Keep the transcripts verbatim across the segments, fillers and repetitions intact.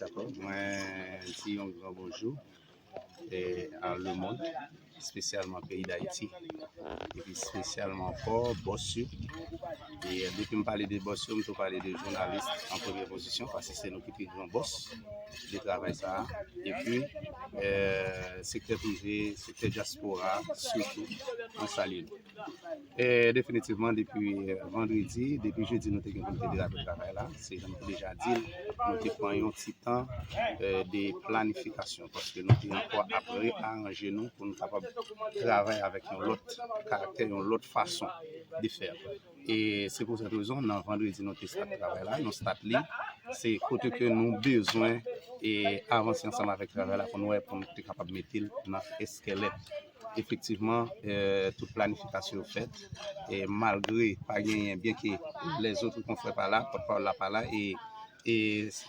Dakò, mwen di yon gran bonjou e a lemonn, espesyalman peyi Dayiti, epi espesyalman ankò bòs yo. E depi m pale de bòs yo, m tou pale de jounalis an premye pozisyon, paske se nou ki pi gran bòs de travay sa a. Epi e, sektè prive, sektè dyaspora, sitou, mwen salye nou. E definitivman, depi e, vandredi, depi jedi, nou te gen pou nou te derape travay la. Se jan nou te deja di l, nou te pran yon ti tan e, de planifikasyon, paske nou te ankò ap rearanje nou pou nou kapab travay avèk yon lòt karaktè, yon lòt fason de fè. E se pou sèt rezon, nan vandredi, nou te stat travay la, nou stat li. Se kote ke nou bezwen e avanse ansanm avèk travay la pou nou wè, pou nou te kapab mete l nan eskèlèt. Efektivman, e, tout planifikasyon yo fèt. E malgre pa genyen, byenke lèzòt konfrè pa la, pòtpawòl la pa la, e, e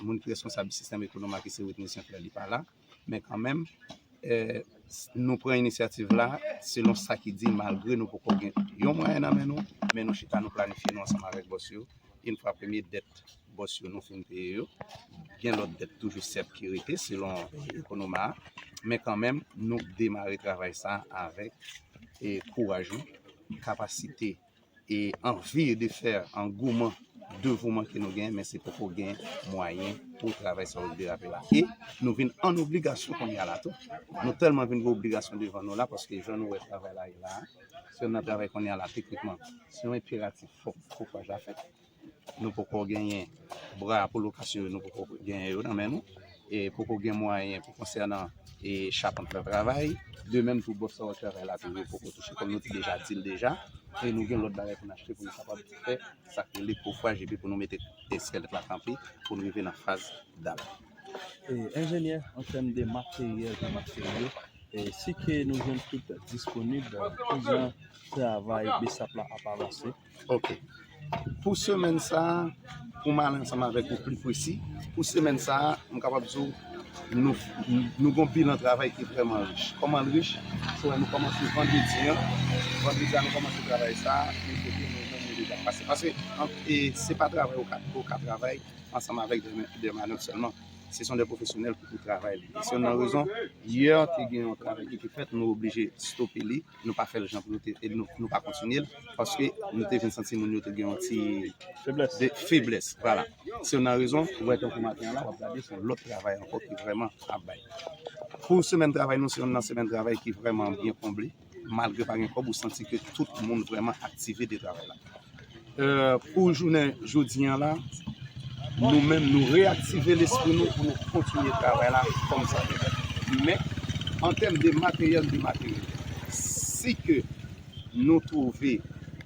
moun ki responsab sistèm ekonomik ki se Whitney Saint Clair, li pa la. Men kanmenm, e, nou pran inisyativ la selon sa ki di, malgre nou poko gen yon mwayen nan men nou, men nou chita, nou planifye nou ansanm avèk bòs yo. Yon fwa premye dèt bòs yo nou fin peye yo, gen lòt dèt toujou sèt ki rete selon e, ekonoma a. Men kanmenm, nou demare travay sa a avèk e, kouraj nou, kapasite e anvi de fè, angouman, devouman ke nou gen, men se poko gen mwayen pou travay sa yo derape la. E nou vin an obligasyon kounye a la tou. Nou tèlman vin gen obligasyon devan nou la, paske jan nou wè travay la ye la, se yon travay kounye a la, teknikman, se yon enperatif, fòk kouraj la fèt. Nou poko genyen bra pou lokasyon yo, nou poko genyen yo nan men nou. E poko gen mwayen pou konsènan e chapant travay. De menm tou bòs sa yo travay la tou, yo poko touche, kòm nou te deja di l deja. E nou gen lòt bagay pou n achte pou nou kapab fè sa k rele kofraj epi pou nou mete eskèlèt la kanpe pou nou rive nan faz dal. E, enjenyè, an tèm de materyèl e materyo, e, si ke nou jwenn tout disponib, kijan travay BSAP la ap avanse? Ok. Pou semèn sa a, pou m ale ansanm avèk ou pli presi, pou semèn sa a, m kapab di w, nou, nou gen yon bilan travay ki vrèman rich. Kòman l rich? Se wè nou kòmanse vandredi an. Vandredi a, nou kòmanse travay sa a, men kote nou menm nou deja pase. Paske an, e, se pa travay ou ka, ou ka travay ansanm avèk dè, dè manòt sèlman. Se son de pwofesyonèl ki pou travay li. E se youn nan rezon, yè te gen yon travay ki te fèt, nou oblije stope li, nou pa fè l jan pou nou te, e nou, nou pa kontinye l, paske nou te vin santi moun yo te gen yon ti feblès. De feblès, vwala. Se youn nan rezon, ou wè tankou maten an la, w ap gade, se yon lòt travay ankò ki vrèman ap bay. Pou semèn travay nou, se youn nan semèn travay ki vrèman byen konble. Malgre pa gen kòb, ou santi ke tout moun vrèman aktive de travay la. E, pou jounen jodi an la, nou menm, nou reyaktive lespri nou pou nou kontinye travay la kòm sa dwe fèt. Men, an tèm de materyèl, de materyèl, si ke nou twouve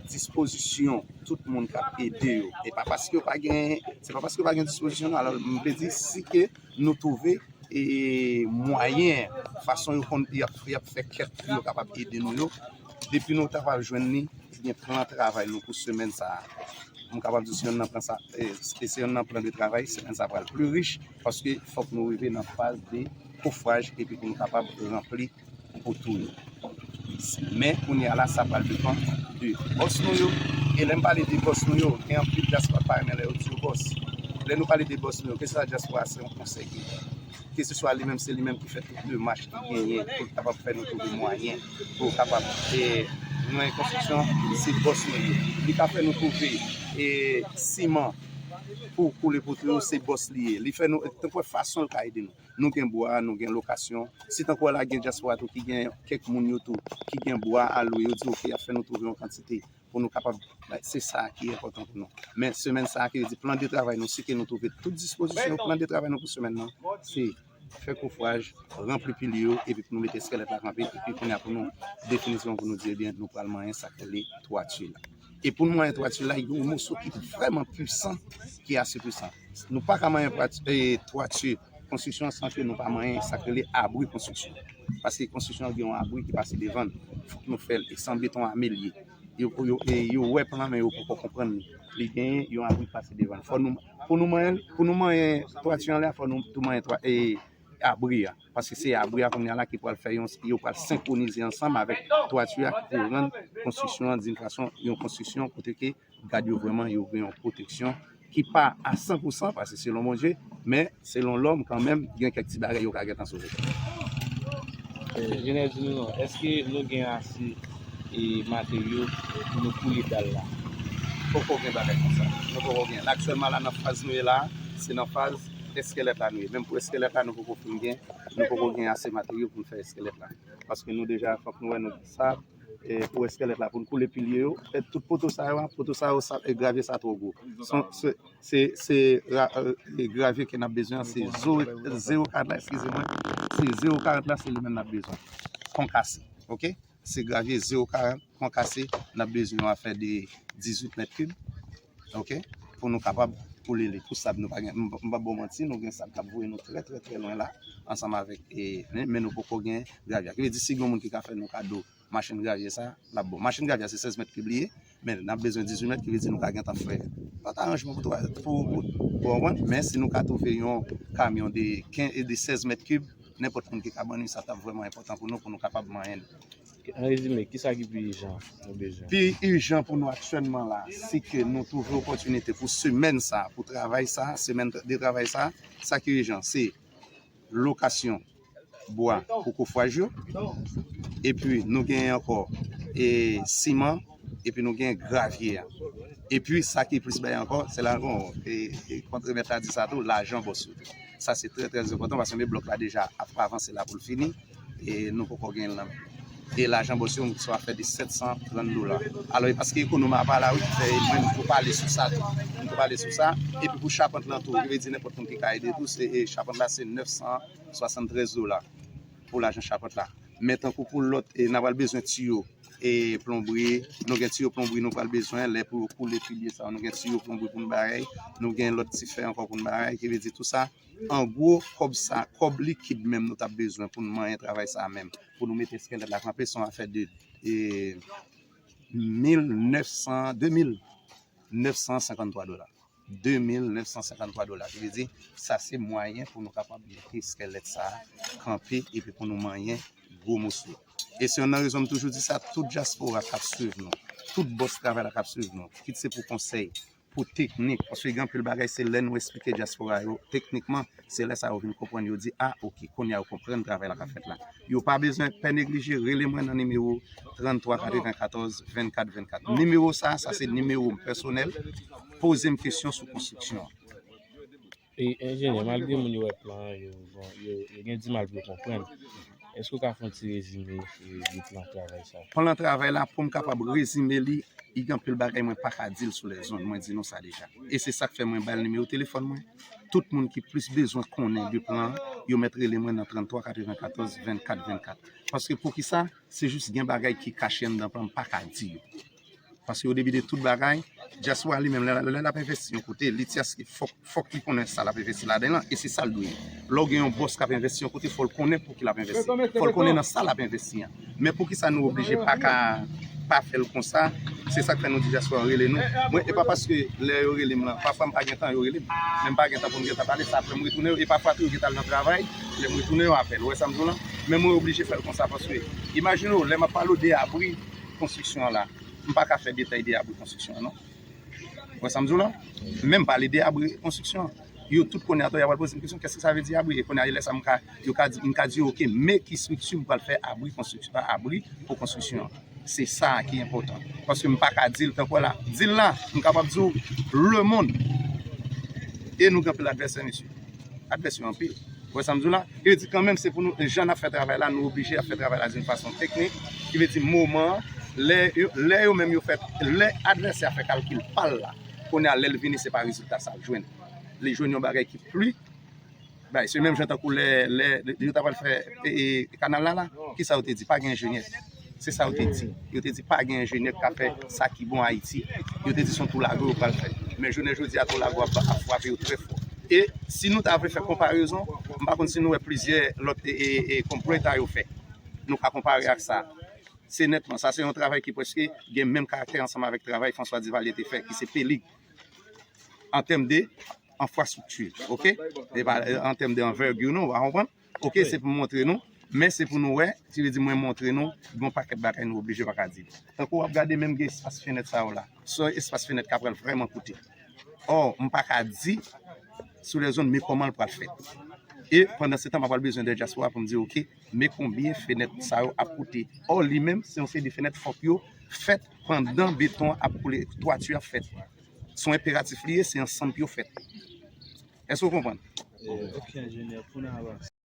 dispozisyon tout moun k ap ede yo, e pa paske yo pa gen, se pa paske yo pa gen dispozisyon, non, alò, m vle di, si ke nou twouve e mwayen, fason yo konn, y ap, y ap fè kèt pou yo kapab ede nou yo. Depi nou ta pral jwenn li, gen plan travay nou pou semèn sa a. M kapab di se youn nan plan sa, e, e se youn nan plan de travay, semèn sa a pral pli rich, paske fòk nou rive nan faz de kofraj epi pou nou kapab ranpli pou tou yo. Men kounye a la, sa pral depann de bòs nou yo. E lè m pale de bòs nou yo, gen anpil dyaspora k pa renmen lè yo di yo bòs. Lè nou pale de bòs nou yo, keseswa dyaspora, se yon konsèy ki keseswa li menm, se li menm ki fè tout demach ki genyen pou l kapab fè nou twouve mwayen pou kapab, e, mwayen konstriksyon, se bòs nou ye. Li ka fè nou twouve, e, siman pou koule poto yo, se bòs li ye. Li fè nou, tankou fason l ka ede nou. Nou gen bwa, nou gen lokasyon. Si tankou la gen dyaspora tou ki gen kèk moun yo tou ki gen bwa a lwe, yo di oke, y ap fè nou twouve yon kantite pou nou kapab, se sa ki enpòtan pou nou. Men semèn sa a, ki vle di plan de travay nou, si ke nou twouve tout dispozisyon, plan de travay nou pou semèn nan, se fè kofraj, ranpli pil yo, epi pou nou mete eskèlèt la kanpe, epi kounye a pou nou definitivman pou nou di, ebyen, nou pral manyen sa k rele twati la. E pou nou manyen twati la, gen yon moso ki vrèman pwisan, ki ase pwisan. Nou pa ka manyen twati, e, twati konstriksyon an san ke nou pa manyen sa k rele abri konstriksyon. Paske konstriksyon an gen yon abri ki pase devan l. Fòk nou fè l. E se an beton ame l ye. Yo, yo, e yo wè plan, men yo poko konprann li. Li genyen yon abri ki pase devan l. Fò nou, pou nou manyen, pou nou manyen twati an la, fò nou tou manyen twa, e, abri a. Paske se abri a kounye a la ki pral fè yon, yo pral senkwonize ansanm avèk twati a ki pou rann konstriksyon an, di yon fason, yon konstriksyon kote ke gad yo vrèman, yo gen yon pwoteksyon ki pa a san pou san, paske selon Bondye, men selon lòm kanmenm, gen kèk ti bagay yo ka gentan sove. Enjenyè, di nou non, èske nou gen ase e materyo pou nou koule dal la? Poko gen bagay konsa. Nou poko gen. Aktyèlman la, nan faz nou ye la, se nan faz èskèlèt la nou ye. Menm pou èskèlèt la, nou poko fin gen, nou poko gen ase materyo pou n fè èskèlèt la. Paske nou deja, fòk nou wè nou sa, e pou èskèlèt la, pou n koule pilye yo, e tout poto sa yo, poto sa yo, sa, e gravye sa twò gwo. Se, se, se ra- e gravye ke n ap bezwen an, se zo- zewo karant la, eskize mwen, se zewo karant la, se li menm n ap bezwen. Konkase, oke? Se gravye zewo karant konkase, n ap bezwen yon afè de dizuit mèt kib, oke? Pou nou kapab koule li. Pou sab, nou pa gen, m p ap ba w manti, nou gen sab k ap voye nou trè, trè, trè lwen la, ansanm avèk, e, men, men nou poko gen gravye a. Ki vle di, si gen yon moun ki ka fè nou kado machin gravye sa, l ap bon. Machin gravye a se sèz mèt kib li ye, men n ap bezwen dizuit mèt, ki vle di nou ka gentan fè lòt aranjman pou, pou wout, ou konprann? Men si nou ka twouve yon kamyon de kenz, de sèz mèt kib, nenpòt moun ki ka ban nou sa, t ap vrèman enpòtan pou nou, pou nou kapab manyen li. An rezime, kisa ki pi ijan nou bezwen? Pi ijan pou nou aktyèlman la, se ke nou twouve opòtinite pou semèn sa, pou travay sa, semèn de travay sa, sa ki ijan, se lokasyon bwa pou kofwaj yo. Epi nou genyen ankò e siman, epi nou genyen gravye a. Epi sa ki plis bay ankò, se la ankò, e, e kontremèt la di sa tou, lajan bòs yo tou. Sa se trè, trè enpòtan paske men blòk la deja ap avanse la pou l fini, e nou poko genyen l nan men. E lajan bòs yo, se afè de sèt san trant dola. Alò, e paske ekonòm a pa la, wi, fè mwen, m tou pale sou sa tou. M tou pale sou sa. Epi pou chapant lan tou, ki vle di nenpòt moun ki ka ede tou, se, e chapant la, se nèf san swasanntrèz dola pou lajan chapant la. Men tankou pou lòt, e n a pral bezwen tiyo, e plonbri, nou gen tiyo plonbri nou pral bezwen, lè pou yo koule pilye sa, nou gen tiyo plonbri pou nou bay, nou gen lòt ti fè ankò pou nou bay, ki vle di tou sa, an gwo, kòb sa, kòb likid menm nou t ap bezwen pou nou manyen travay sa menm, pou nou mete èskèlèt la kanpe, se yon afè de, e, mil nèf san, de mil nèf san senkanntwa dola. De mil nèf san senkanntwa dola. Ki vle di, sa se mwayen pou nou kapab mete èskèlèt sa kanpe epi pou nou manyen gwo moso. E se youn nan rezon m toujou di sa, tout dyaspora k ap swiv nou, tout bòs travay la k ap swiv nou, kit se pou konsèy, pou teknik, paske gen anpil bagay, se lè nou esplike dyaspora yo teknikman, se lè sa yo vin konprann, yo di, a, oke, kounye a yo konprann travay la k ap fèt la. Yo pa bezwen pè neglije, rele mwen nan nimewo tranntwa katrevenkatòz vennkat vennkat. Nimewo sa, sa se nimewo m pèsonèl, poze m kesyon sou konstriksyon an. E enjenyè, malgre moun yo wè plan an, yo, bon, yo, yo gen dimal pou yo konprann. Èske w ka fè yon ti rezime, e, de plan travay sa? Plan travay la, pou m kapab rezime li, i gen anpil bagay mwen pa ka di l sou lèzonn, mwen di nou sa deja. E se sa k fè mwen ba l nimewo telefòn mwen. Tout moun ki plis bezwen konnen de plan an, yo mèt rele mwen nan tranntwa katrevenkatòz vennkat vennkat. Paske poukisa? Se jis gen bagay ki kache anndan plan, m pa ka di yo. Paske o debi de tout bagay, dyaspora li menm, lè, lè l ap envesti yon kote, li tyaske fòk, fòk li konnen sa l ap envesti ladan l lan, e se sa l dwe ye. Lè w gen yon bòs k ap envesti yon kote, fò l konnen pou ki l ap envesti. Fò l konnen nan sa l ap envesti an. Men poukisa nou oblije pa ka pa fè l konsa? Se sa k fè nou di dyaspora rele nou. Mwen, e pa paske lè yo rele m lan, pafwa m pa gen tan yo rele m. Men m pa gen tan pou m gentan pale, sa apre m retounen yo. E pafwa tou yo gentan al nan travay, lè m retounen yo apèl. Ou wè sa m di w lan? Men mwen oblije fè l konsa paske, imajine w, lè m ap pale w de abri konstriksyon an la, m pa ka fè detay de abri konstriksyon an, non. Ou wè sa m di w lan? Men m pale de abri konstriksyon an. Yo tout konnen atò, y ap al poze m kesyon, kèske sa vle di abri? E konnen lè sa m ka, yo ka di, m ka di yo, oke, men ki estrikti m pral fè abri konstriksyon, abri pou konstriksyon an. Se sa ki enpòtan. Paske m pa ka di l tankou la. Di l la, m kapab di w lemonn. E nou gen anpil advèsè, mesye. Advèsè yo anpil. Ou wè sa m di w la? Ki vle di kanmenm se pou nou, jan n ap fè travay la, nou oblije ap fè travay la d'une façon technique. Ki vle di moman an, lè yo, lè yo menm yo fè, lè advèsè a fè kalkil pa l la, kounye a lè l vini se pa rezilta sa l jwenn. Li jwenn yon bagay ki pli bay. Se menm jan tankou lè, lè yo ta pral fè e, e, kanal la la, kisa yo te di? Pa gen enjenyè. Se sa yo te di. Yo te di pa gen enjenyè k ka fè sa ki bon Ayiti. Yo te di se yon tou lago yo pral fè. Men jounen jodi a tou lago ap, ap frape yo trè fò. E si nou ta vle fè konparezon, m pa konn si nou wè plizyè lòt e, e, e, konplo eta yo fè. Nou ka konpare ak sa. Se nètman, sa se yon travay ki prèske gen menm karaktè ansanm avèk travay François Duvalier te fè, ki se Pelig. An tèm de enfrastrikti, oke? E pa an tèm de anvègi, non, ou pa konprann? Oke, se pou m montre nou, men se pou nou wè, ki vle di mwen montre nou, gen yon pakèt bagay nou oblije pa ka di. Tankou w ap gade menm gen espas fenèt sa yo la. Se yon espas fenèt k ap pral vrèman koute. Or, m pa ka di sou lèzòn, men kòman l pral fèt. E pandan se tan, m ap pral bezwen de dyaspora pou m di, oke, men konbyen fenèt sa yo ap koute. Or, li menm, se yon seri de fenèt, fòk yo fèt pandan beton ap koule, twati ap fèt. Se yon enperatif li ye, se ansanm pou yo fèt. Èske w konprann? Ok, enjenyè, pou n avanse.